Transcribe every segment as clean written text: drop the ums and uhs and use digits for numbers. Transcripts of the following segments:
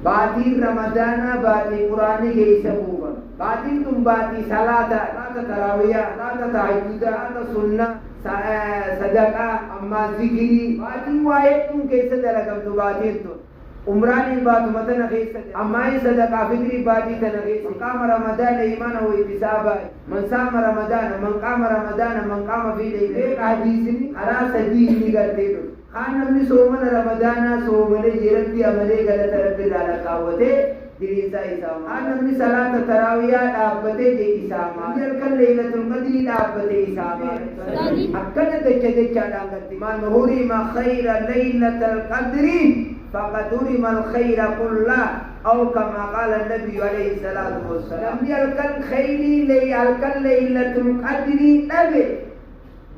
Baatiin Ramadaanaa baatii Quraanni keessa buufame. Baatiin tun baatii salaataa, salaata taraawiyaa, salaata tahajjudaa, salaata sunnaa, sadaqaa, ammaa zikirii. Baatiin waa hedduun keessa dalagamtu baatiin tun. Umraaniin baatuma tana keessa, ammaayin sadaqaa fitrii baatii tana keessa. Man qaama Ramadaana iimaana wa ihtisaabaa, man saama Ramadaana, man qaama Ramadaana, man qaama fi leeyla. Meeqa hadiisni karaa sadii inni gartee dhufe. Kaan namni soomana Ramadaanaa soomane jee Rabbii amanee galata Rabbi irraa lakkaawwatee diliin isaa isaama. Kaan namni salaata taraawiyaa dhaabbate je isaama. Namni halkan leeylatul qadrii dhaabbate isaama. Akkana dacha dachaadhaan garte. Man hurima khayra laylatal qadri faqad hurima al-khayra kullah aw kama qaala an-nabiyyu alayhi salaatu wassalaam. Namni halkan khayrii halkan leeylatul qadrii dhabe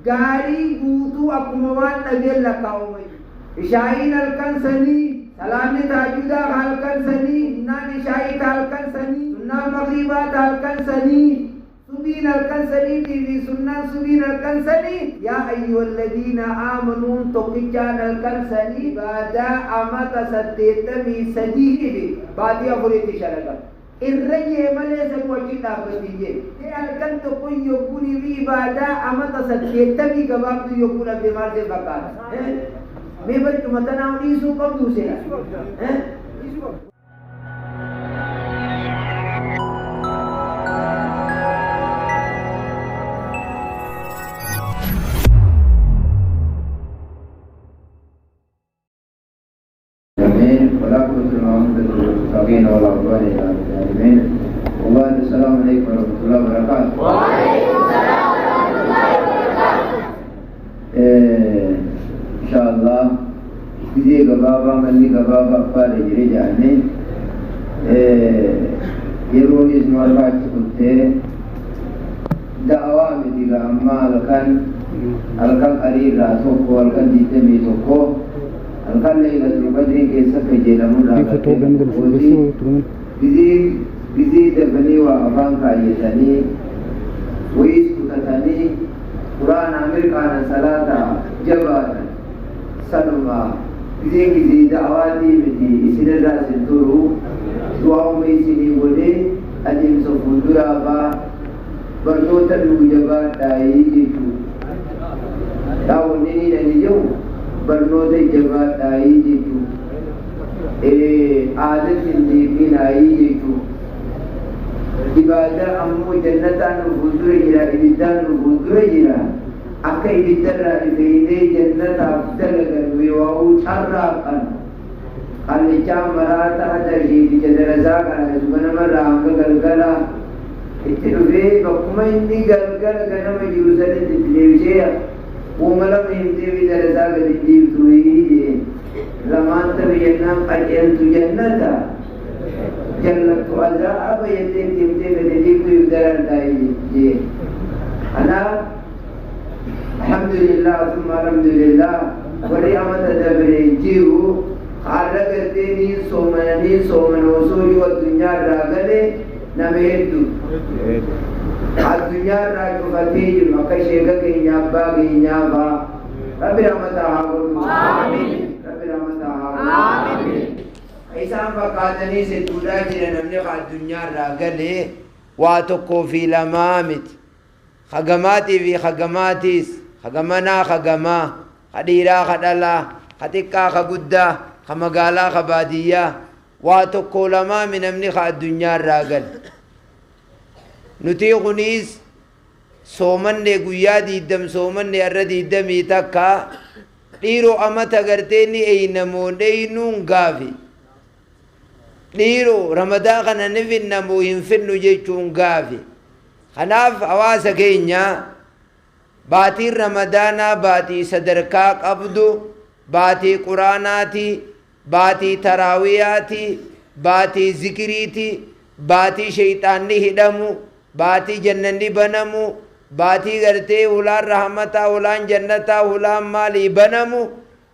gaarii guutuu akkuma waan dhabeen lakkaawama. Ishaa'iin halkan sanii, salaanni tahajjudaa ka halkan sanii, sunnaan ishaa'ii ta halkan sanii, sunnaan maghriibaa ta halkan sanii, subiin halkan saniitii fi sunnaan subiin halkan sanii, yaa ayyuhalladiina aamanuun tokkichaan halkan sanii ibaadaa amata 83 fi baatii afuriitti shalagama. Irra jee malee sanuu achi hin dhaabbatiin jee. Mee halkan tokko yogguunii fi ibaadaa amata 80 gabaabduu yogguu dhabde maal see fakkaata? Mee barcuma tanaa dhiisuu qabduu sila? آمين والعاقبة للمتقين للمتقين ولا عدوان إلا على الظالمين. والله السلام عليكم ورحمة الله وبركاته. وعليكم السلام ورحمة الله وبركاته. إن شاء الله gisee gabaabaa malli gabaabaa abbaa jiree jedhanii yeroonis nu barbaachisu kuttee da'awaa miti gaa ammaa halkan halkan qariirraa tokko halkan 21 halkan Laylatul Qadriin keessa akka jedhamurraa gisee gisee dafanii waa afaan kaayyatanii wayiis kutatanii Quraana mirqaana salaata jabaatan sanuma giseen gisee da'awaatii miti isinirraa isin turu du'aa'uma isinii godhee adeemsa fuulduraa faa barnoota nuu jabaadhaayii jechuu daawwanni ni nani jiru barnoota jabaadhaayii jechuu aadatti hin deebinaayii jechuu ibaadaa ammoo jannataan nu fuuldura jira, ibiddaan nu fuuldura jira, akka ibiddarraa ifeeynee jannataaf dalagan weewaa'uu carraaqan qallichaan maraataa darshiiticha darasaa qaraasu ganamarraa hanga galgala itti dhufee bakkuma inni galgala ganama jiru sanitti itti deebisee uuma lama himteefi darasaa gadi dhiibtu jee lamaan tabi jennaan qaceeltu jannata jallattu azaaba jettee itti himtee gadi dhiibtu daran jee. Kanaaf alhamdulillah summa alhamdulillah warri amata dabre jiru har'a gartee niin soomana niin soomana osoo jiru addunyaa irraa galee nama hedduu addunyaa irraa cufatee jiru akka sheeka keenya abbaa keenyaa faa Rabbi rahmataa haa godhu. Rabbi rahmataa haa godhu. Isaan fakkaataniis hedduudhaa jira namni ka addunyaa irraa galee waa tokkoo fi lamaa miti. Kagamaatii fi kagamaatiis, kagamanaa kagamaa, ka dhiiraa ka dhalaa, ka xiqqaa ka guddaa, ka magaalaa ka baadiyyaa, waa tokkoo lamaami namni ka addunyaa irraa gale. Nutii kuniis soomanne guyyaa 20 soomanne har'a 21 dhiiroo amata gartee ni eeynamoo dheeynuun gaafi. Dhiiroo Ramadaa kana ni finnamoo hin finnu jechuun gaafi. Kanaaf hawaasa keenya baatiin Ramadaanaa baatii sadarkaa qabdu, baatii Quraanaati, baatii taraawiyaati, baatii zikiriiti, baatii sheyxaanni hidhamu, baatii jannanni banamu, baatii gartee hulaan rahmataa, hulaan jannataa, hulaan maalii banamu,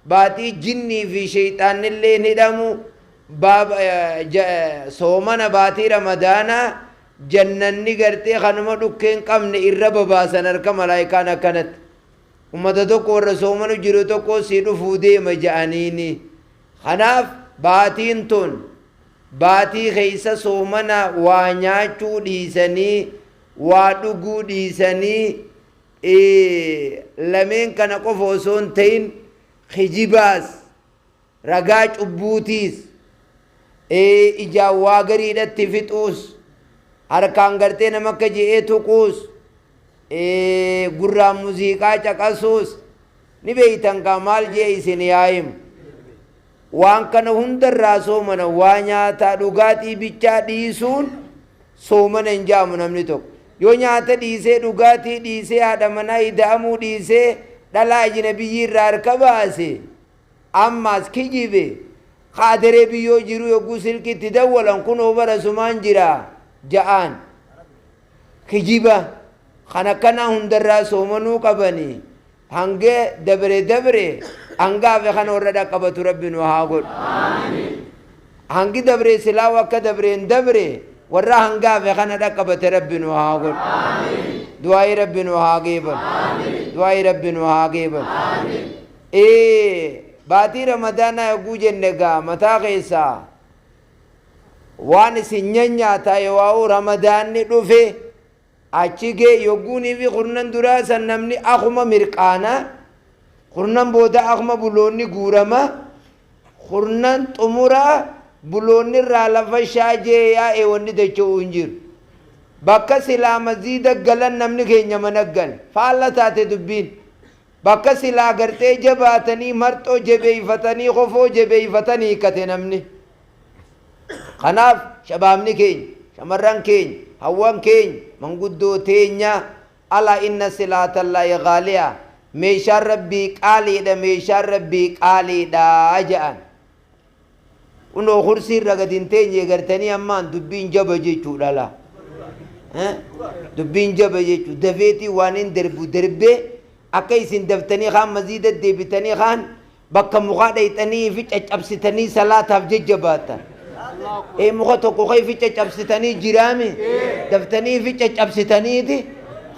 baatii jinnii fi sheyxaannilleen hidhamu, soomana baatii Ramadaanaa jannanni gartee kanuma dhukkeen qabne irra babaasan harka malaayikaan akkanatti. Ummata tokko warra soomanu jiru tokko si dhufuu deema ja'aniini. Kanaaf baatiin tun Baatii keessa soomana waa nyaachuu dhiisanii, waa dhuguu dhiisanii, lameen kana qofa osoo hin ta'in kijibaas, ragaa cubbuutiis, ijaan waa gariidhatti fixuus, harkaan gartee nama akka je'ee tuquus, gurraan muuziqaa caqasuus ni beeytan kaa. Maal jee isin yaa'imu? Waan kana hundarraa soomana. Waa nyaataa dhugaatii bichaa dhiisuun soomana hin jaamu. Namni tokko yoo nyaata dhiisee, dhugaatii dhiisee, haadha manaa ida'amuu dhiisee, dhalaa ajnabiyyi irraa harka baase, ammaas kijibe, kaaderee biyyoo jiru yogguu silkitti dawwalan kunoo bara sumaan jira ja'aan, kijiba kan akkanaa hundarraa soomanuu qabanii. Hanga dabre dabre hangaafe kana warra dhaqqabatu Rabbi nu haa godhu. Hangi dabre silaa akka dabreen dabre, warra hangaafe kana dhaqqabate Rabbi nu haa godhu. Du'aa'ii Rabbi nu haa geebalu. Du'aa'ii Rabbi nu haa geebalu. Baatii Ramadaanaa yogguu jenne gaa mataa keessaa waan isin nyanyaataa yoo Ramadaanni dhufe achi gee yogguunii fi kurnan duraa san namni akuma mirqaana, kurnan booda akuma buloonni guurama, kurnan xumuraa buloonni irraa lafa shaajee yaa'e, wanni dacha'uu hin jiru. Bakka silaa masjiida galan namni keenya mana gale. Faalla taate dubbiin. Bakka silaa gartee jabaatanii marxoo jabeeyfatanii, kofoo jabeeyfatanii hiikkate namni. Kanaaf shabaabni keenya, shamarran keenya, hawwan keenya, manguddoo teenya, alaa inna silaatallaahi gaaliya, meeshaan Rabbii qaaliidha, meeshaan Rabbii qaaliidha jedhan. Kunoo kursii irra gadi hin teenye gartanii ammaan dubbiin jaba jechuudha laa. Dubbiin jaba jechuudha. Dafeetii waan hin darbu darbee akka isin daftanii kaan maziida deebitanii, kaan bakka mukaa dhayxanii fi caccabsitanii salaataaf jajjabaatan. Ee, muka tokko kai fi caccabsitanii jiraami, daftanii fi caccabsitaniiti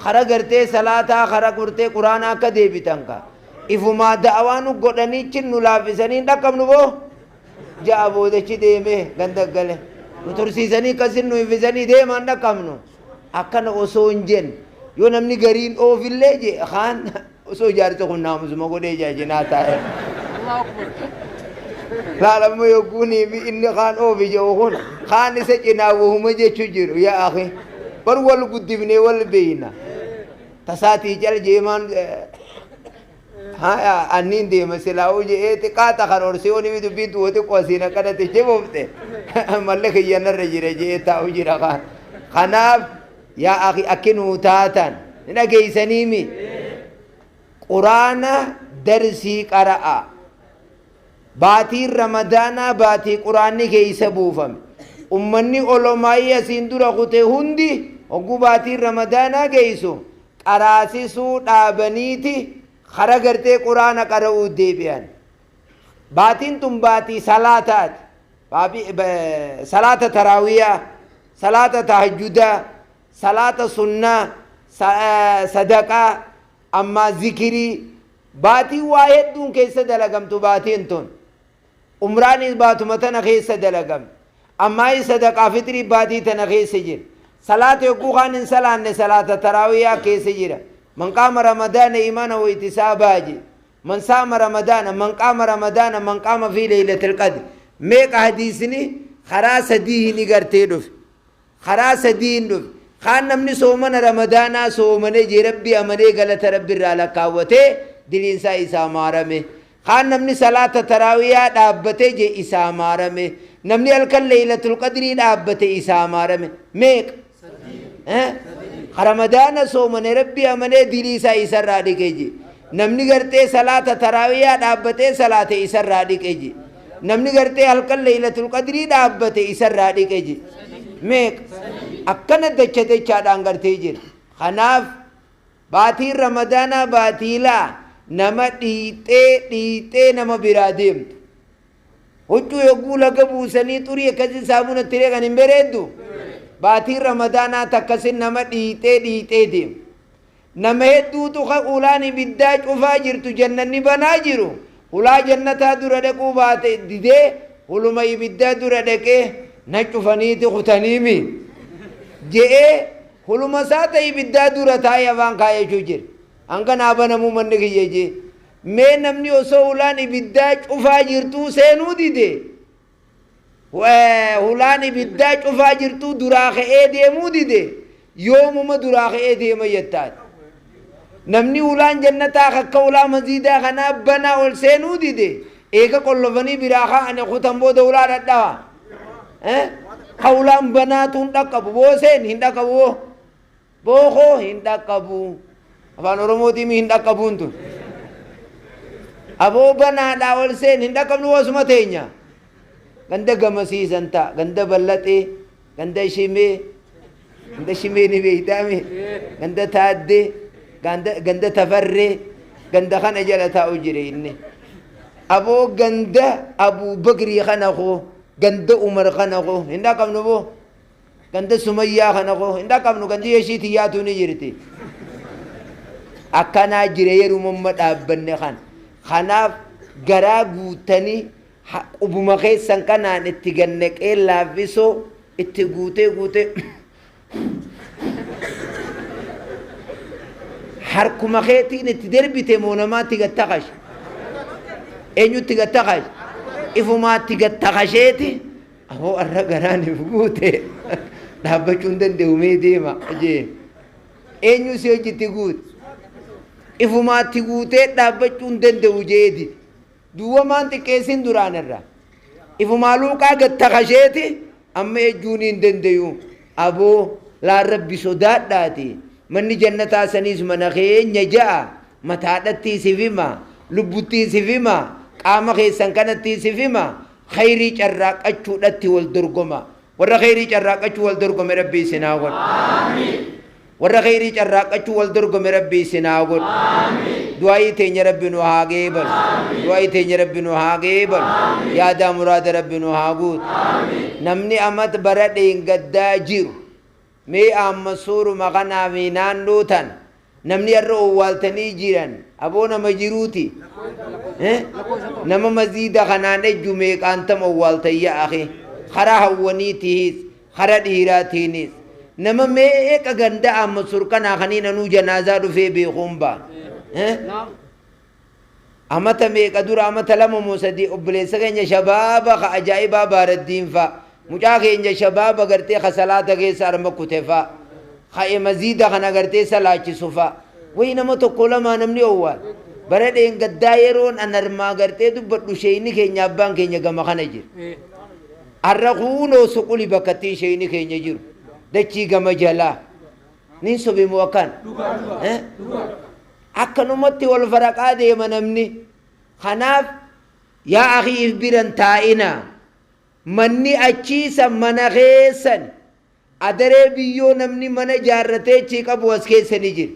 kara gartee salaataa, kara gartee Quraanaa akka deebitan ka. Ifumaa da'awaa nu godhanii chin nu laaffisanii hin dhaqqabnu boo. Ja'a boodachi deemee ganda gale. Nu tursiisanii akkasin nu iffisanii deemaan dhaqqabnu. Akkana osoo hin jenne, yoo namni gariin oofillee je kaan osoo jaarsi kun naamusuma godhee jaajinaa taa'e. Laalammoo yogguunii fi inni kaan oofi jedhu kun kaan isa cinaa wahuma jechuu jiru. Yaa akhi, bar wal guddifnee wal beeyna. Tasaatii cal jeemaan anniin deema silaa'uu je'ee xiqqaata karoorsee oni dubbiin tu'oo xiqqoo asiin akkanatti cimufte malle kiyyanarra jira je'ee taa'u jira kaan. Kanaaf yaa akhi, akki nuu taatan ni dhageeysaniimi. Quraana darsii qara'a. Baatiin Ramadaanaa baatii Quraanni keeysa buufame. Ummanni olomaayii asiin dura kute hundi hogguu baatiin Ramadaanaa geeysu qaraasisuu dhaabaniiti kara gartee Quraana qara'uu deebi'an. Baatiin tun baatii salaataati. Salaata taraawiyaa, salaata tahajjudaa, salaata sunnaa, sadaqaa, ammaa zikirii, baatiin waa hedduun keessa dalagamtu baatiin tun. Umraanis baatuma tana keessa dalagame. Ammaa sadaqaa fixrii baatii tana keessa jira. Salaata yogguu kaan hin salaanne salaata taraawiyaa keessa jira. Man qaama Ramadaana imaana wa ihtisaabaa je. Man saama Ramadaana, man qaama Ramadaana, man qaama fi Leeylatil Qadr. Meeqa hadiisni? Karaa sadii ni gartee dhufe. Karaa sadiin dhufe. Kaan namni soomana Ramadaanaa soomanee jee Rabbii amanee galata Rabbi irraa lakkaawwatee diliinsaa isaa maarame. Kaan namni salaata taraawiyaa dhaabbatee jee isaa maarame. Namni halkan Leeylatul Qadrii dhaabbate isaa maarame. Meeqa? Ramadaana soomane, Rabbii amanee dilii isaa isarraa dhiqe je. Namni gartee salaata taraawiyaa dhaabbatee salaate isarraa dhiqe je. Namni gartee halkan Leeylatul Qadrii dhaabbate isarraa dhiqe je. Meeqa? Akkana dacha dachaadhaan gartee jira. Kanaaf baatiin Ramadaanaa baatiilaa nama dhiixee dhiixee nama biraa deemtu. Huccuu yogguu laga buusanii xurii akkasii saamuna tiree kan hin bareeddu. Baatiin Ramadaanaa takkasin nama dhiixee dhiixee deema. Nama hedduutu ka ulaan ibiddaa cufaa jirtu, jannanni banaa jiru. Hulaa jannataa dura dhaquu baate didee huluma ibiddaa dura dhaqee Na cufaniiti kutaniimi je'ee huluma isaa ta ibiddaa dura taa'ee afaan kaayachuu jira. Hanga naa banamuu manni kiyya jee. Mee namni osoo hulaan ibiddaa cufaa jirtuu seenuu dide, hulaan ibiddaa cufaa jirtuu duraa ka'ee deemuu dide, yoomuma duraa ka'ee deema jettaan? Namni hulaan jannataa akka hulaa maziidaa kanaa banaa ol seenuu dide, eega qollofanii biraa kaa'anii kutan booda hulaa dhadhawa. Ka hulaan banaatu hin dhaqqabu. Boo seen hin dhaqqabu boo. Bookoo hin dhaqqabu. Afaan Oromootiin hin dhaqqabuun tun. Aboo banaadhaa ol seen hin dhaqqabnu wasuma teenya. Ganda gamasiisan ta'a. Ganda Ballaxee, ganda Shimee, ganda Shimee ni beeytaame, ganda Taaddee, ganda Tafarree, ganda kana jala taa'u jire inni. Aboo ganda Abuu Bakrii kana koo, ganda Umar kana koo hin dhaqqabnu boo. Ganda Sumayyaa kana koo hin dhaqqabnu, gandi yeshii tiyyaatu ni jirti. Akkanaa jira yeruma amma dhaabbanne kana. Kanaaf garaa guuttanii qubuma keessan kanaan itti gannaqee laaffisoo itti guutee guutee harkuma keetiin itti darbite moo namaatti gad taqashe? Eenyutti gad taqashe? Ifumaatti gad taqasheeti. Aboo arra garaan if guute, dhaabbachuu hin danda'u, mee deema jee. Eenyu si hojitti guute? Ifumaatti guutee dhaabbachuu hin danda'u jee dide. Duwwamaan xiqqeessin duraan irra. Ifumaa luuqaa gad taqasheeti amma ejjuun hin dandayu. Aboo laan Rabbi sodaadhaati. Manni jannataa saniis mana keenya ja'a. Mataadhattii sif hima. Lubbuttii sif hima. Qaama keessan kanattii sif hima. Khayrii carraaqachuudhatti wal dorgoma. Warra khayrii carraaqachuu wal dorgome Rabbi isin haa godhu. Warra khayrii carraaqachuu wal dorgome Rabbi isin haa godhu. Du'aa'ii teenya Rabbi nu haa geebalu. Du'aa'ii teenya Rabbi nu haa geebalu. Yaadaa muraada Rabbi nu haa guutu. Namni amat bara dheengaddaa jiru, mee amma suuruma kanaa fi naannoo tana namni har'a owwaaltanii jiran aboo nama jiruuti. Nama maziida kanaan ejju meeqaantam owwaaltan yaa akhi? Karaa hawwaniitiis kara dhiiraatiinis nama meeqa ganda amma sur kanaa kaniin anuu janaazaa dhufee beekuun baa. Amata meeqa dura, amata 2 moo 3, obboleessa keenya shabaaba ka ajaa'ibaa Baaraddiin fa, mucaa keenya shabaaba gartee ka salaata keessa arma kute fa, ka maziida kana gartee salaachisu fa, wayi nama tokko lamaa namni owwaal. Bara dheengaddaa yeroon an armaa gartee dubbadhu sheeyni keenya abbaan keenya gama kana jira. Har'a kuunoo suquli bakka ittiin sheeyni keenya jiru. Dachii gama jalaa. Nin sobe moo akkan? Akkanumatti wal faraqaa deema namni. Kanaaf yaa akii if biran taa'ina. Manni achiisan mana keessan. Adaree biyyoo namni mana jaarratee achii qabu as keessa ni jira.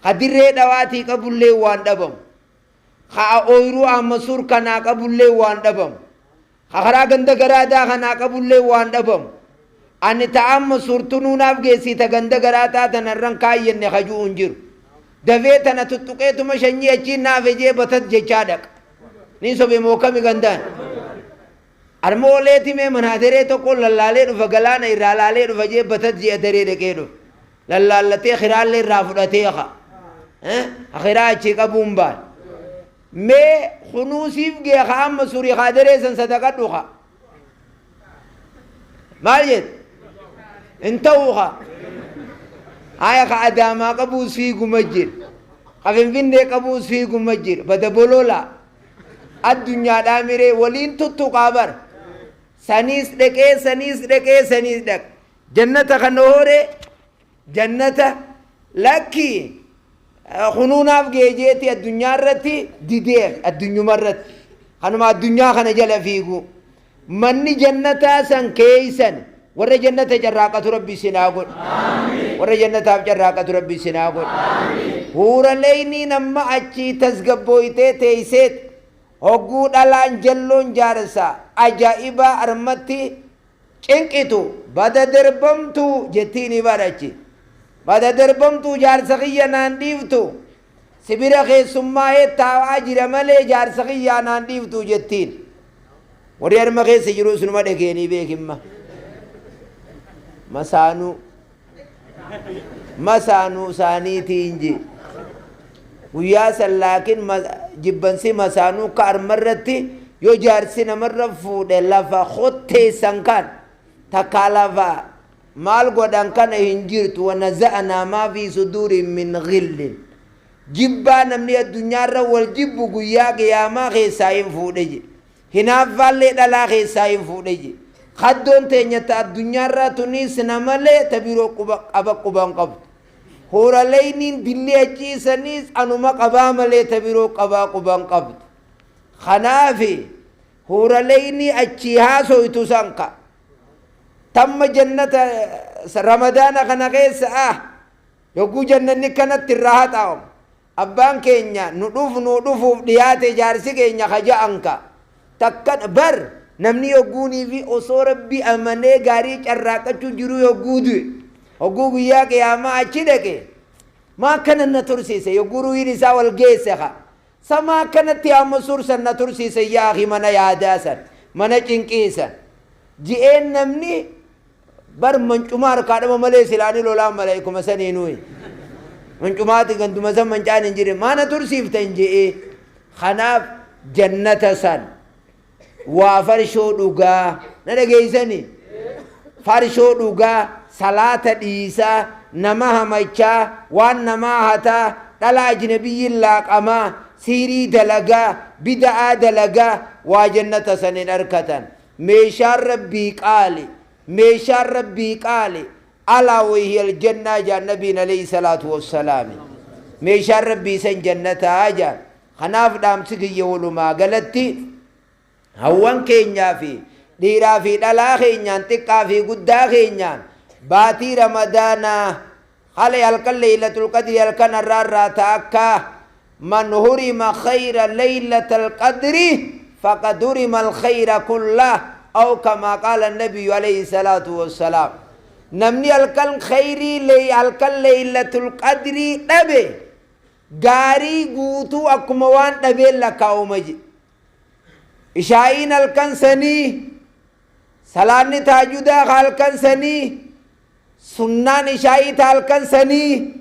Ka dirree dhawaatii qabullee waan dhabamu. Ka ooyiruu Ahmasuur kanaa qabullee waan dhabamu. Ka karaa ganda garaadaa kanaa qabullee waan dhabamu. Ani ta amma suurtunuu naaf geessii ta ganda garaataa tana irran kaayyenne ka ju'u hin jiru. Dafee tana tuttuqeetuma shanyii achiin naaf ejee batat jechaa dhaqa. Nin sobe moo kami gandaan? Arma ooleeti mee manaa daree tokko lallaalee dhufa, galaana irraa laalee dhufa jee batat ji'a daree dhaqee dhufa. Lallaallatee kiraallee irraa fudhatee ka. Kiraa achii qabuun baan. Mee kunuu siif gee ka amma surii kaa daree san sadaqadhu ka. Maal jette? Hin ta'u ka. Haya ka Adaamaa qabuus fiiguma jira. Ka Finfinnee qabuus fiiguma jira. Bada bolola. Addunyaadhaa miree waliin tuttuqaa bara. Saniis dhaqee saniis dhaqee saniis dhaqe. Jannata kan hooree jannata lakki kunuunaaf geejeeti addunyaa irratti didee addunyuma irratti kanuma addunyaa kana jala fiigu. Manni jannataa san keeysan warra jannata carraaqatu Rabbi isin haa godhu. Warra jannataaf carraaqatu Rabbi isin haa godhu. Huuraleyniin amma achii tasgabbooytee teeyseet hogguu dhalaan jalloon jaarsa ajaa'ibaa armatti cinqitu, bada derbamtuu jettiini bar achi. Bada derbamtuu, jaarsa kiyya naan dhiiftu, si bira keessummaa'ee taa'aa jira malee jaarsa kiyyaa naan dhiiftu jettiin. Warri harma keessa jiru sunuma dhageenii beekimma. Masaanuu masaanuu isaaniitiin je. Guyyaa san laakiin jibbansi masaanuu ka armarratti yoo jaarsi namarra fuudhe lafa hotteessan kan takkaa lafa maal godhan kana hin jirtu. Wanaza'anaa maa fi suduuriin min ghillin. Jibbaa namni addunyaarra wal jibbu guyyaa qiyaamaa keessaa hin fuudhe je. Hinaaffaallee dhalaa keessaa hin fuudhe je. Kaddoon teenya ta addunyaarraa tuniis namalee ta biroo quba qaba quban qabdu. Hooraleyniin dilli achiisaniis anuma qabaa malee ta biroo qabaa quban qabdu. Kanaafi hooraleynii achii haasoytu sanka. Tamma jannata Ramadaana kana keessa yogguu jannanni kanatti irraa haxaa'amu. Abbaan keenya nu dhufu nu dhufuuf dhiyaate jaarsi keenya kaja'anka. Takkan bar namni yogguunii fi osoo Rabbi amanee gaarii carraaqachuu jiru yogguu du'e. Hogguu guyyaa qiyaamaa achi dhaqe. Maa akkana na tursiise yogguu ruhiin isaa wal geesse ha. Sama akkanatti amma sursan na tursiise yaa akhi mana yaadaa san mana cinqii san. Ji'een namni bar mancumaa harkaa dhaba malee silaanii lolaan malaayikuma sanii nuyi. Mancumaati ganduma san mancaan hin jirin maa na tursiifta hin je'ee. Kanaaf jannata san waa farshoo dhugaa na dhageessanii. Farshoo dhugaa salaata dhiisaa nama hamachaa waan namaa hataa dhala ajnabiyyiin laaqamaa siirii dalagaa bida'aa dalagaa waa jannata san hin arkatan. Meeshaan Rabbii qaali, meeshaan Rabbii qaali, alaa wahiyal jannaa jaan nabiin alayhi salaatu wassalaami. Meeshaan Rabbii san jannataa jaan. Kanaaf dhaamsi kiyya walumaa galatti hawwan keenyaa fi dhiiraa fi dhalaa keenyaan xiqqaa fi guddaa keenyaan baatii Ramadaanaa hale halkan Laylatul Qadri halkan har'aa irraa ta akka man hurima khayra Laylatal Qadri faqad hurima al-khayra kullah aw kama qaala nabiyyu alayhi salaatu wassalaam. Namni halkan khayrii halkan Laylatul Qadrii dhabe gaarii guutuu akkuma waan dhabeen lakkaa'uma jedhe. Ishaa'iin halkan sanii, salaanni taajudaa halkan sanii, sunnaan ishaa'ii ta halkan sanii,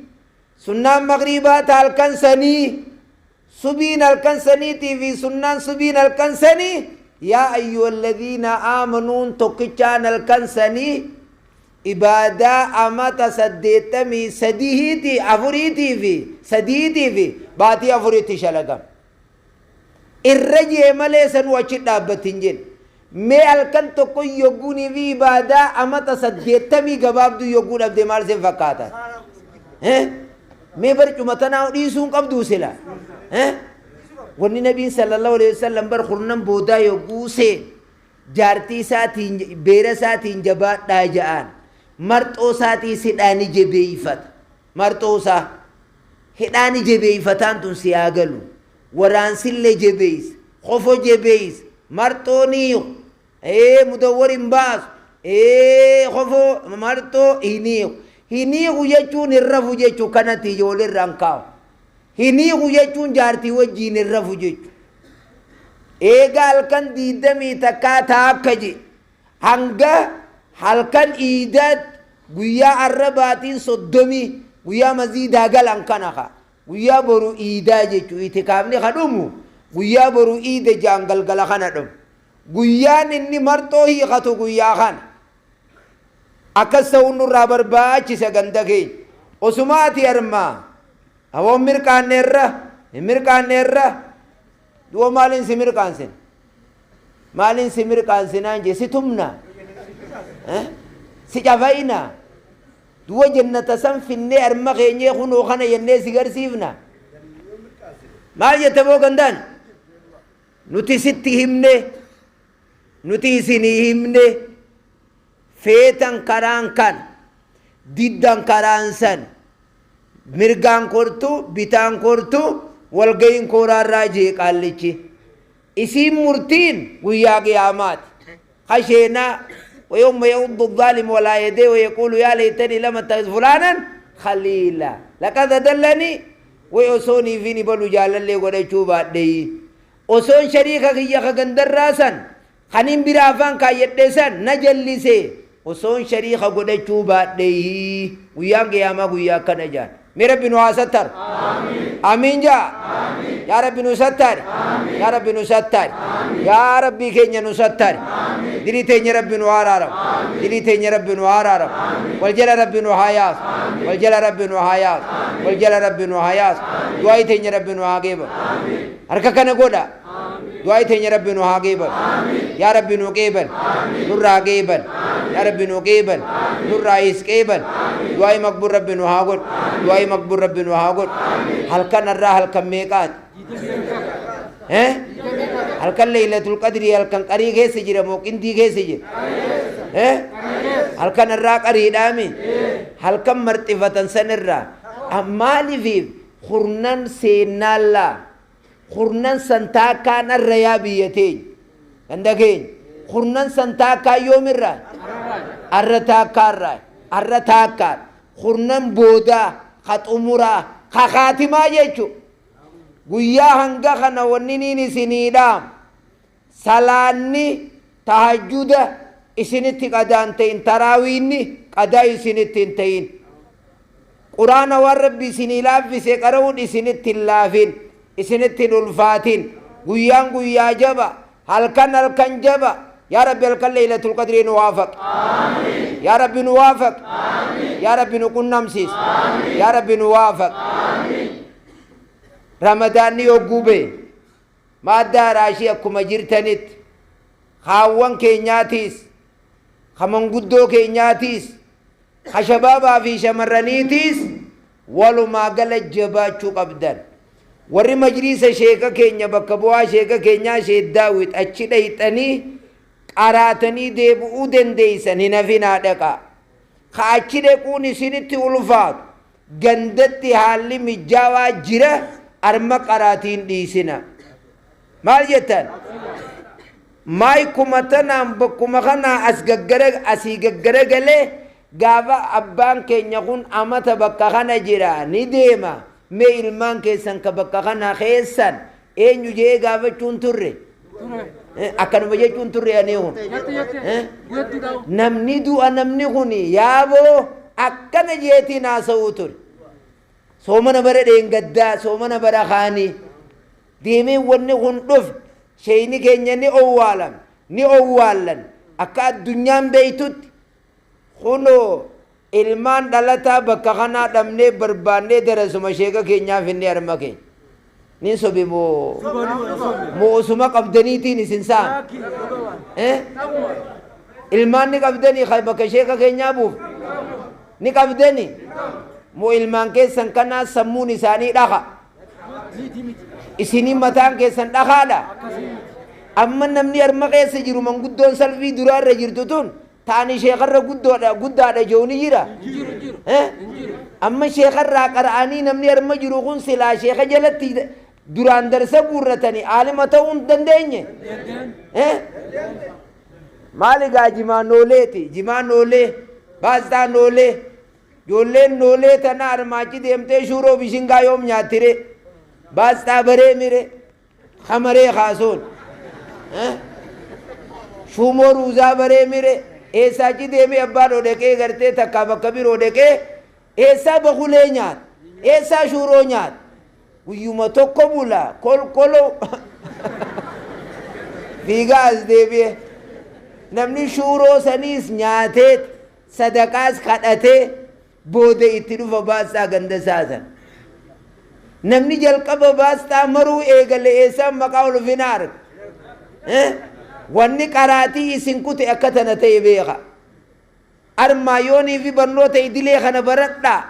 sunnaan magriibaa ta halkan sanii, subiin halkan saniitii fi sunnaan subiin halkan sanii, yaa ayyuhalladhiina aamanuun tokkichaan halkan sanii ibaadaa amata 83 afuriitii fi sadiitii fi baatii afuriitti shalagam. Irra jee malee sanuu achi dhaabbatti hin jenne. Mee halkan tokko yogguunii fi ibaadaa amata 80 gabaabduu yogguu dhabde maal sin fakkaata? Mee barcuma tanaa dhiisuu hin qabduu sila? Wanni nabiin sallallahu alaihi wasallam bar kurnan boodaa yogguu seen jaartii isaatiin beera isaatiin jabaadhaa ja'aan marxoo isaatii sidhaani jabeeffata. Marxoo isaa hidhaani jabeeffataan tun si haa galu. Waraansillee jabeessa. Kofo jabeessa. Marxoo ni hiiku. Mudawwar hin baasu. Kofo marxoo hin hiiku. Hin hiiku jechuun hin rafu jechuu kanatti ijoollee irraan kaa'u. Hin hiiku jechuun jaartii wajjiin hin rafu jechuudha. Eega halkan 21 taa akka je hanga halkan iidaatti guyyaa arra baatiin 30 guyyaa maziidaa galan kana ka guyyaa boru iidaa jechuu itikaafni ka dhumu guyyaa boru iida jaan galgala kana dhumu. Guyyaan inni marxoo hiikatu guyyaa kana. Akkas ta'uun nurraa barbaachisa ganda keenya. Osuma ati armaa hawoon mirqaanneerra hin mirqaanneerra du'a maaliin si mirqaansin? Maaliin si mirqaansinaan jee si tumna? Si cafayna? Du'a jannata san finnee arma keenyee kunoo kana jennee si garsiifna? Maal jette boo gandaan? Nuti sitti himne, nuti isinii himne, feetan karaan kan, diddan karaan san, mirgaan kortu, bitaan kortu, walga'iin kooraarraa jee qaallichi. Isiin murtiin guyyaa qiyaamaati. Khasheenaa ويوم يعض الظالم على يديه ويقول يا ليتني لم اتخذ فلانا خليلا لقد أضلني ويوصوني فيني بلو جالالي godhachuu baadhee osoon shariika kiyya ka gandarraa san Kanin bira afaan kaayyadhe san na jallise osoon shariika godhachuu baadheeyii. Guyyaan qiyaamaa guyyaa akkana jaan. Mee Rabbi nu haa sattaru. Amiin jaa. Yaa Rabbi nu sattari. Yaa Rabbi nu sattari. Yaa Rabbii keenya nu sattari. Dilii teenya Rabbi nu haa araaramu. Dilii teenya Rabbi nu haa araaramu. Wal jala Rabbi nu haa yaasu. Wal jala Rabbi nu haa yaasu. Wal jala Rabbi nu haa yaasu. Du'aa'ii teenya Rabbi nu haa qeebalu. Harka kana godha. Du'aa'ii teenya Rabbi nu haa qeebalu. Yaa Rabbi nu qeebal. Nurraa qeebal. Yaa Rabbi nu qeebal. Nurraa is qeebal. Du'aa'ii maqbuul Rabbi nu haa godhu. Du'aa'ii maqbuul Rabbi nu haa godhu. Halkan irraa halkan meeqaati? Eh? Halkan Laylatul Qadrii halkan qarii keessa jira moo qindii keessa jira? Eh? Halkan irraa qariidhaami? Halkan marxifatan san irraa. Maaliif kurnan seennaallaa? Kurnan san taakkaan arra yaa biyya teenya. Ganda keenya. Kurnan san taakkaan yoomirraa? Arra taakkaarraa. Arra taakkaan. Kurnan boodaa, ka xumuraa, ka kaatimaa jechuudha. Guyyaa hanga kana wanni niin isinii dhaamu, salaanni tahajjuda isinitti qadaa hin ta'in, taraawiinni qadaa isinitti hin ta'in. Qur'aana waan Rabbi isinii laaffise qara'uun isinitti hin laafin, isinitti hin ulfaatin. Guyyaan guyyaa jaba, halkan halkan jaba. Yaa Rabbi halkan Laylatul Qadrii nu waafaqi. Yaa Rabbi nu waafaqi. Yaa Rabbi nu qunnamsiis. Yaa Rabbi nu waafaqi. Ramadaanni yogguu ba'e maaddaa raashii akkuma jirtanitti haawwan keenyaatiis, ka manguddoo keenyaatiis, ka shabaabaa fi shamarraniitiis walumaa gala jabaachuu qabdan. Warri majliisa sheeka keenya bakka bu'aa sheeka keenyaa Sheek Daawit achi dhayxanii qaraatanii deebi'uu dandeeysan hin hafinaa dhaqaa. Ka achi dhaquun isinitti ulfaatu gandatti haalli mijjaawaa jira arma qaraatii hin dhiisina. Maal jettan? Maaykuma tanaan bakkuma kanaa as gaggara asii gaggaragalee gaafa abbaan keenya kun amata bakka kana jira ni deema mee ilmaan keessan ka bakka kana keessan eenyu je'ee gaafachuun turre. Akkanuma jechuun turre ani kun. Namni du'a namni kun yaaboo akkana jeetiin haasa'uu ture. Soomana bara dheengaddaa soomana bara kaanii. Deemee wanni kun dhufe sheeyni keenya ni owwaalam ni owwaallan akka addunyaan beeytutti kunoo ilmaan dhalataa bakka kanaa dhabnee barbaannee darasuma sheeka keenyaa finnee harma keenya. Nin sobe moo moo osuma qabdaniitiin isin saan? Eh? Ilmaan ni qabdanii kan bakka sheeka keenyaa buuf? Ni qabdanii? Moo ilmaan keessan kanaa sammuun isaanii dhaka? Isinii mataan keessan dhakaadha. Amma namni harma keessa jiru manguddoon salfii duraa irra jirtu tun taani sheekarra guddoodha guddaadha jedhu ni jira. Eh? Amma sheekarraa qara'anii namni harma jiru kun silaa sheeka jalatti duraan darsa guurratanii aalima ta'uu hin dandeenye. Eh? Maali gaa jimaan ooleeti jimaan oolee baastaan oolee. Ijoolleen noolee tana armaa achi deemtee shuuroo bishingaa yoom nyaattire? Baasxaa baree mire? Kamaree kaasoon. Shuumoo ruuzaa baree mire? Eessaa achi deemee abbaa dhoo dhaqee gartee takkaa bakka biroo dhaqee eessaa bakulee nyaata? Eessaa shuuroo nyaata? Guyyuma tokko bula kolkoloo fiigaa as deebi'e. Namni shuuroo saniis nyaatee Sadaqaas kadhatee booda itti dhufa baasxaa ganda isaa sana. Namni jalqaba baasxaa maruu eegale eessaan maqaa ulfinaa arga? Eh? Wanni qaraatii isin kute akka tana ta'e beeka. Armaa yoonii fi barnoota idilee kana baradhaa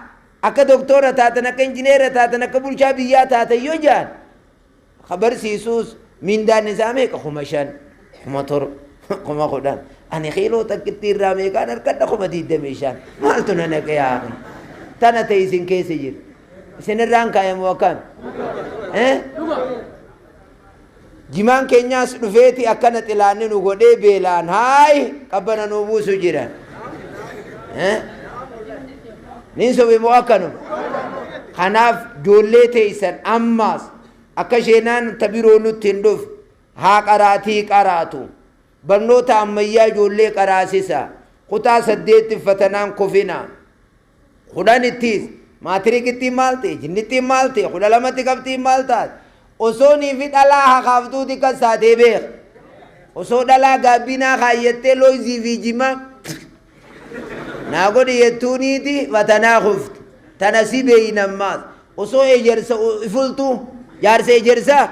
akka doktora taatan akka injineera taatan akka bulchaa biyyaa taatan yoo jedhan Ka barsiisuus mindaan isaa meeqa? 5,000, 7,000, 10,000. Ani kiiloo takkittii irraa meeqaan argadha? 25,000. Maaltu na naqe yaa akhi? Tana ta'e isin keessa jira. Isin irraan kaa'e moo akkam? Eh? Jimaan keenyaas dhufeeti akkana xilaanni nu godhee beelaan haay qabbana nu buusu jiran. Eh? Nin sobe moo akkanuma? Kanaaf ijoollee teessan ammaas akka isheenaan ta biroo nutti hin dhufne haa qaraatii qaraatu. Barnoota ammayyaa ijoollee qaraasisa. Kutaa 8 fatanaan kufina. 10ttis maatirikittiin maal ta'e, jinnittiin maal ta'e, 12tti qabxiin maal taate. Osoo niifi dhalaa hakaaftuuti kan saatee beeka. Osoo dhalaa gaabbinaa kaayyattee looyzii fi jimaa naa godhi jettuuniiti fatanaa kufte. Tana si beeyna ammaas. Osoo ejersa ifultuu jaarsa ejersaa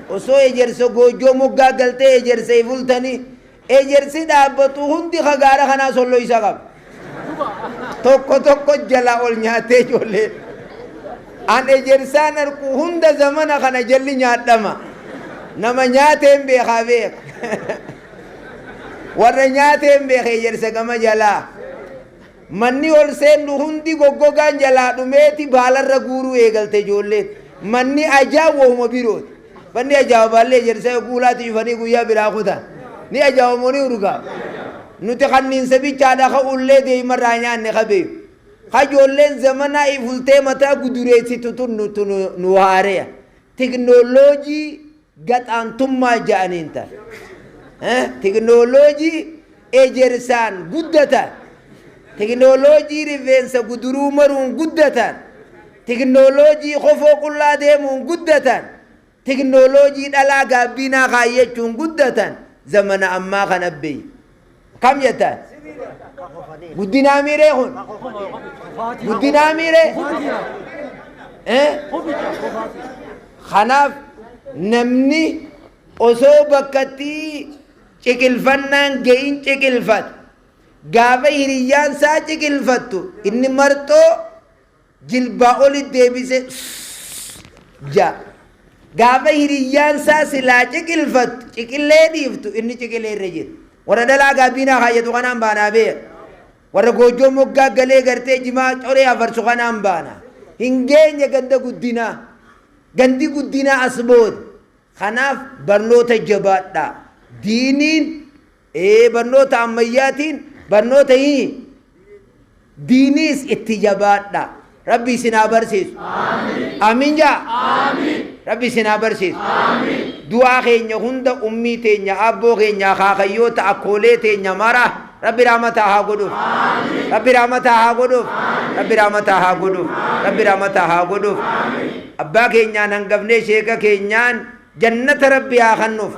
osoo ejersa goojjoo moggaa galtee ejersa ifultanii ejersi dhaabbatu hundi ka gaara kanaa solloysa qaba. Tokko tokko jalaa ol nyaatee ijoollee. An ejersaan arku hunda zamana kana jalli nyaadhama. Nama nyaateen beekaa beeka. Warra nyaateen beeka ejersa gama jalaa. Manni ol seennu hundi goggogaan jalaa dhumeeti baalarra guuruu eegalte ijoolleen. Manni ajaa wahuma birooti. Manni ajaawa baallee ejersa yogguu ulaatti cufanii guyyaa biraa kutan. Ni ajaawa moo ni urgaa? Nuti kanniinsa bichaadha ka ullee deemarraa nyaanne ka beeku. Ka ijoolleen zamanaa ifultee mataa gudureessitu tun nu haareya. Tiknooloojii gaxaantummaa ja'aniin tan. Tiknooloojii ejersaan guddatan. Tiknooloojii rifeensa guduruu maruun guddatan. Tiknooloojii kofoo qullaa deemuun guddatan. Tiknooloojii dhalaa gaabbiinaa kaayyachuun guddatan. Zamana ammaa kana beey. Kam jettan? Guddinaa miiree kun? Guddinaa miiree? Kanaaf namni osoo bakkatti ciqilfannaan gahin ciqilfata. Gaafa hiriyyaan isaa ciqilfattu inni marxoo jilbaa olitti deebisee ja. Gaafa hiriyyaan isaa silaa ciqilfattu ciqillee dhiiftu inni ciqilee irra jira. Warra dhalaa gaabbiinaa kaayyatu kanaan baanaa beeka. Warra goojjoo moggaa galee gartee jimaa coree afarsu kanaan baana. Hin geenye ganda guddinaa. Gandi guddinaa as booda. Kanaaf barnoota jabaadhaa. Diiniin barnoota ammayyaatiin barnoota diiniis itti jabaadhaa. Rabbi isin haa barsiisu. Amiin jaa. Rabbi isin haa barsiisu. Du'aa keenya hunda ummii teenya, abboo keenya, akaakayyoota, akkoolee teenya mara Rabbi rahmataa haa godhuuf. Rabbi rahmataa haa godhuuf. Rabbi rahmataa haa godhuuf. Rabbi rahmataa haa godhuuf. Abbaa keenyaan hangafnee sheeka keenyaan jannata Rabbi haa kennuuf.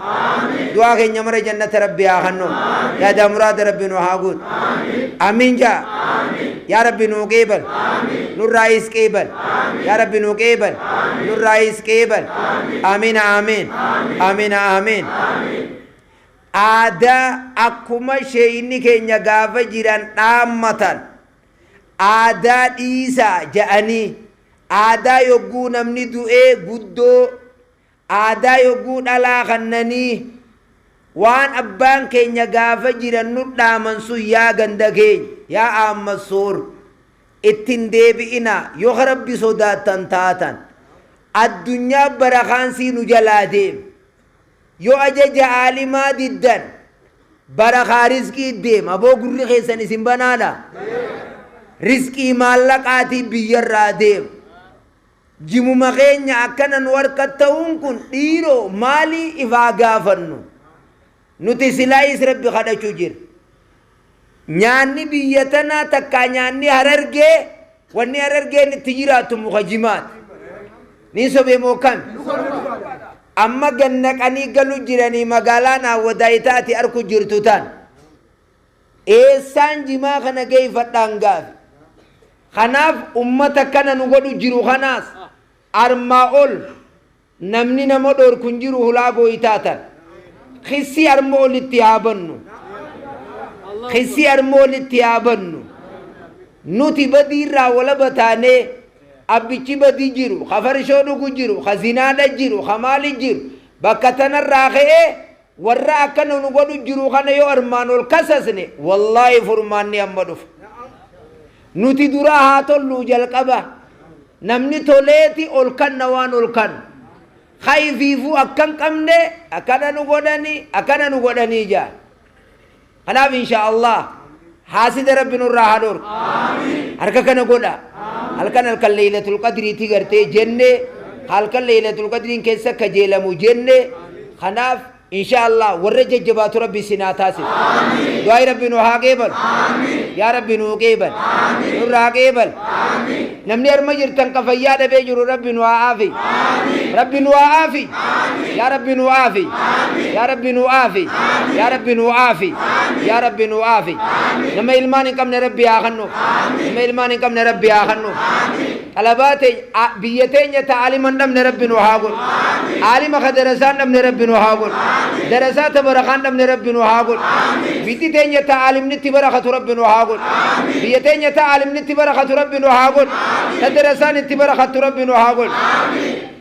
Du'aa keenya mara jannata Rabbi haa kennuuf. Yaadaa muraada Rabbi nu haa guutu. Amiin jaa. Yaa Rabbi nuu qeebal. Nurraayis qeebal. Yaa Rabbi nuu qeebal. Nurraayis qeebal. Amiin amiin. Amiin amiin. Aadaa akkuma sheeyni keenya gaafa jiran dhaammatan aadaa dhiisaa ja'anii, aadaa yogguu namni du'ee guddoo, aadaa yogguu dhalaa kannanii, waan abbaan keenya gaafa jiran nu dhaaman sun yaa ganda keenya, yaa Aammassoor, ittiin deebi'inaa yoo Rabbi sodaattan taatan. Addunyaa barakaansii nu jalaa deema. Yoo ajaja aalimaa diddan barakaa rizqii deema. Aboo gurri keessan isin banaadha. Rizqii maallaqaatii biyyarraa deema. Jimuma keenya akkana nu harka ta'uun kun dhiiroo maalii ifaa gaafannu? Nuti silaayis Rabbi kadhachuu jira. Nyaanni biyya tanaa takkaa nyaanni Harargee, wanni Harargeen itti jiraattu muka jimaati. Niin sobee moo kami? Amma gannaqanii galu jiranii magaalaan Awwadaayitaati arku jirtu tan. Eessaan jimaa kana geeffadhaan gaafi. Kanaaf ummata kana nu godhu jiru kanaas armaa ol namni nama dhorku hin jiru hulaa gooyitaa tan. Kissii arma olitti haa bannu. Kissii arma olitti haa bannu. Nuti badiirraa walaba taanee abbichi badii jiru, ka farshoo dhugu jiru, ka zinaadha jiru, ka maali jiru. Bakka tanarraa ka'ee warra akkana nu godhu jiru kana yoo armaan ol kasasne wallaahi furmaanni amma dhufa. Nuti duraa haa tolluu jalqaba. Namni toleeti ol kanna waan ol kannu. Kayfiifuu akkan qabne akkana nu godhanii akkana nu godhanii jaa. Kanaaf insha Allah haasida Rabbi nurraa haa dhorku. Harka kana godha. Halkan halkan Laylatul Qadriitti gartee jenne, halkan Laylatul Qadriin keessa kajeelamu jenne. Kanaaf Insha Allah warra jajjabaatu Rabbi isin haa taasisu. Du'aayi Rabbi nu haa qeebalu. Yaa Rabbi nuu qeebal. Nurraa qeebal. Namni harma jirtan ka fayyaa dhabee jiru Rabbi nu haa aafi. Rabbi nu haa aafi. Yaa Rabbi nu aafi. Yaa Rabbi nu aafi. Yaa Rabbi nu aafi. Yaa Rabbi nu aafi. Nama ilmaan hin qabne Rabbi haa kennuuf. Nama ilmaan hin qabne Rabbi haa kennuuf. Xalabaa teenya biyya teenya ta aalima hin dhabne Rabbi nu haa godhu. Aalima ka darasaa hin dhabne Rabbi nu haa godhu. Darasaa ta barakaa hin dhabne Rabbi nu haa godhu. Biyyi teenya ta aalimni itti barakatu Rabbi nu haa godhu. Biyya teenya ta aalimni itti barakatu Rabbi nu haa godhu. Ta darasaan itti barakattu Rabbi nu haa godhu.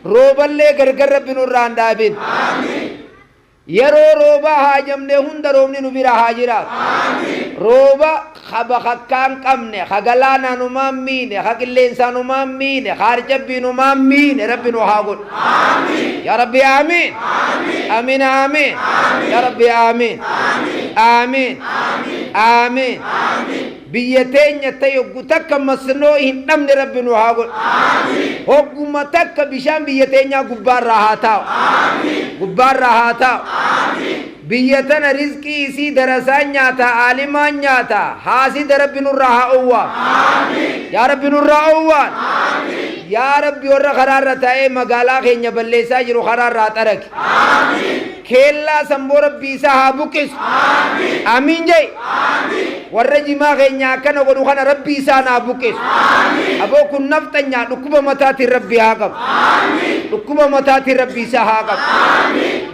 Rooballee gargar Rabbi nurraa hin dhaabin. Yeroo roobaa haajamne hunda roobni nu bira haa jiraatu. Rooba ka bakakkaa hin qabne, ka galaanaan homaa hin miine, ka qilleensaan homaa hin miine, ka harcabbiin homaa hin miine Rabbi nu haa godhu. Yaa Rabbi aamiin. Amiin aamiin. Yaa Rabbi aamiin. Aamiin. Aamiin. Biyya teenya ta yoggu takka masnoo hin dhabne Rabbi nu haa godhu. Hogguma takka bishaan biyya teenyaa gubbaarraa haa taa'u. Gubbaarraa haa taa'u. Biyya tana rizqii isii darasaan nyaataa aalimaan nyaataa haasida Rabbi nurraa haa owwaan. Yaa Rabbi nurraa owwaan. Yaa Rabbi warra karaarra taa'ee magaalaa keenya balleessaa jiru karaarraa xaragi. Keellaa sanboo Rabbii isaa haa buqqisu. Aamiin je'i. Warra jimaa keenya akkana godhu kana Rabbii isaan haa buqqisu. Aboo kun nafxanyaa dhukkuba mataatiin Rabbii haa qabu. Dhukkuba mataatiin Rabbii isaa haa qabu.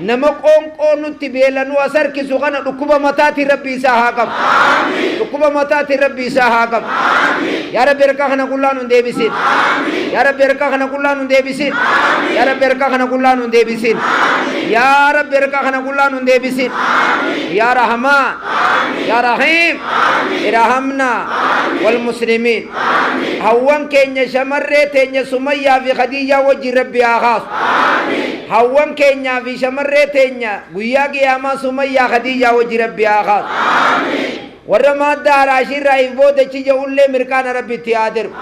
Nama qoonqoo nutti beela nu as harkisu kana dhukkuba mataatiin Rabbii isaa haa qabu. Dhukkuba mataatiin Rabbii isaa haa qabu. Yaa Rabbi harka kana qullaa nun deebisin. Yaa Rabbi harka kana qullaa nun deebisin. Yaa Rabbi harka kana qullaa nun deebisin. Yaa Rabbi harka kana qullaa nun deebisin. Yaa Rahmaan. Yaa Rahiim. Irhamna wal muslimiin. Hawwan keenya shamarree teenya Sumayyaa fi Khadiijaa wajjin Rabbi haa kaasu. Hawwan keenyaa fi shamarree teenya guyyaa qiyaamaa Sumayyaa Khadiijaa wajji Rabbi haa kaasu. Warra maaddaa haraashiirraa if boodachi ja'ullee mirqaana Rabbi itti haa darbu.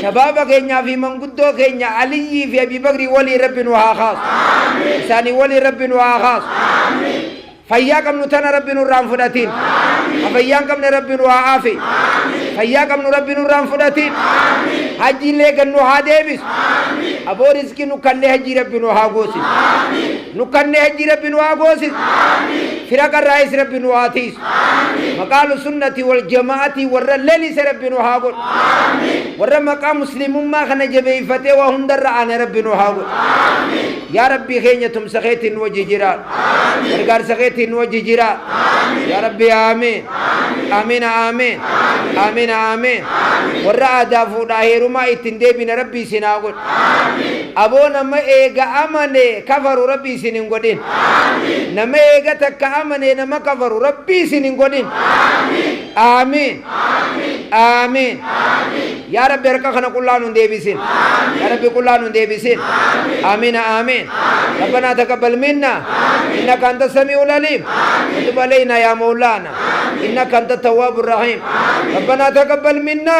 Shabaaba keenyaa fi manguddoo keenya Aliyyii fi Abii Bakrii waliin Rabbi nu haa kaasu. Isaanii waliin Rabbi nu haa kaasu. Fayyaa qabnu tana Rabbi nurraa hin fudhatin. Ka fayyaa hin qabne Rabbi nu haa aafi. Fayyaa qabnu Rabbi nurraa hin fudhatin. Hajjiillee gad nu haa deebisu. Aboo rizqii nu kannee hajjii Rabbi nu haa goosisu. Nu kannee hajjii Rabbi nu haa goosisu. Fira qarraayis Rabbi nu haa tiisu. Maqaa Ahlusunnati wal jama'atii warra lelise Rabbi nu haa godhu. Warra maqaa muslimummaa kana jabeeyfatee waa hundarra aane Rabbi nu haa godhu. Yaa Rabbii keenya tumsa keetiin nu wajji jiraadhu. Gargaarsa keetiin nu wajji jiraadhu. Yaa Rabbi aamiin. Aamiin aamiin. Aamiin aamiin. Warra aadaa fuudhaa heerumaa ittiin deebine Rabbi isin haa godhu. Aboo nama eega amane kafaru Rabbi isin hin godhin. Nama eega takka amane nama kafaru Rabbi isin hin godhin. Aamiin. Aamiin. Yaa Rabbi harka kana qullaa nun deebisin. Yaa Rabbi qullaa nun deebisin. Aamiin aamiin. Rabbana taqabbal minna. Innaka anta samiul aliim. Wa tub alayna ya Mawlana. Innaka anta tawwabur rahim. Rabbana taqabbal minna.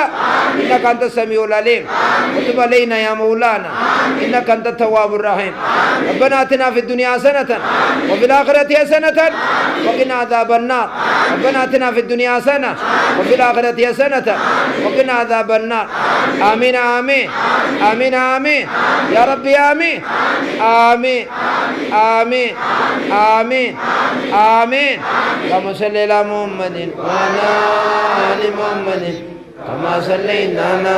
Innaka anta samiul aliim. Wa tub alayna ya Mawlana. Innaka anta tawwabur rahim. Rabbana atina fid dunya hasanatan wa fil akhirati hasanatan wa qina adhaban nar. Rabbana atina fid dunya hasana wa fil akhirati hasanatan wa qina adhaban nar. Amin amin. Amin amin. Ya Rabbi amin. Amin. Amin. Amin. Amin. Allahumma salli ala Muhammadin wa ala ali Muhammadin kama sallaita ala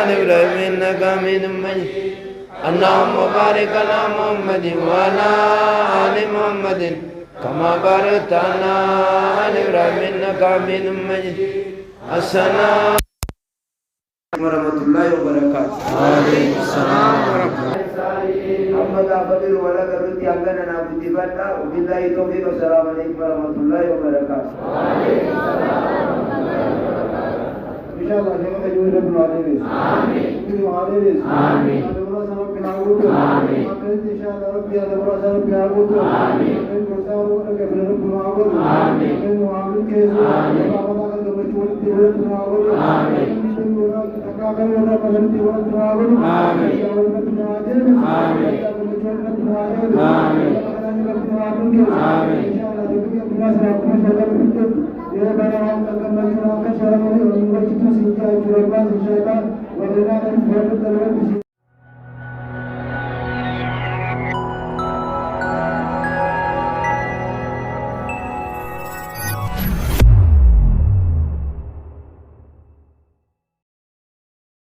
ali Ibrahim innaka Hamidum Majid. Allahumma barik ala Muhammadin wa ala ali Muhammadin kama barakta ala ali Ibrahim innaka Hamidum Majid. Assalamu warahmatullahi wabarakatuh. Waalaikum salaam warahmatullahi. Amma gaafa biru wal agarrutti hangana naa guddifadha. Wabillahi tawfiiq. Assalaamu alaikum warahmatullahi wabarakatuh. Inshallah sheekha keenya rabbi nu haa dheeressu. Rabbi nu haa dheeressu. Yaada muraasa rabbi haa guutu. Akkasitti inshallah rabbi yaada muraasa rabbi haa guutu. Akkasitti gorsaa warra dhaggeeffate rabbi nu haa godhu. Akkasitti nu haa milkeessu. Amanaa kan gammachuu walitti rabbi nu haa godhu. Akkasitti warra takkaa kan warra akkasitti walitti nu haa godhu. Yaa rabbi nu haa deebisu. Yaa gammachuu rabbi nu haa deebisu. Rabbi nu haa milkeessu. Amiin. Inshallah dubbii addunyaa sana akkuma shagala fiddetti yoo bara waan gammachuu akka shagala nu gochitu siin jaa jechuudha. Abbaas inshallah warreen anis barri rabbi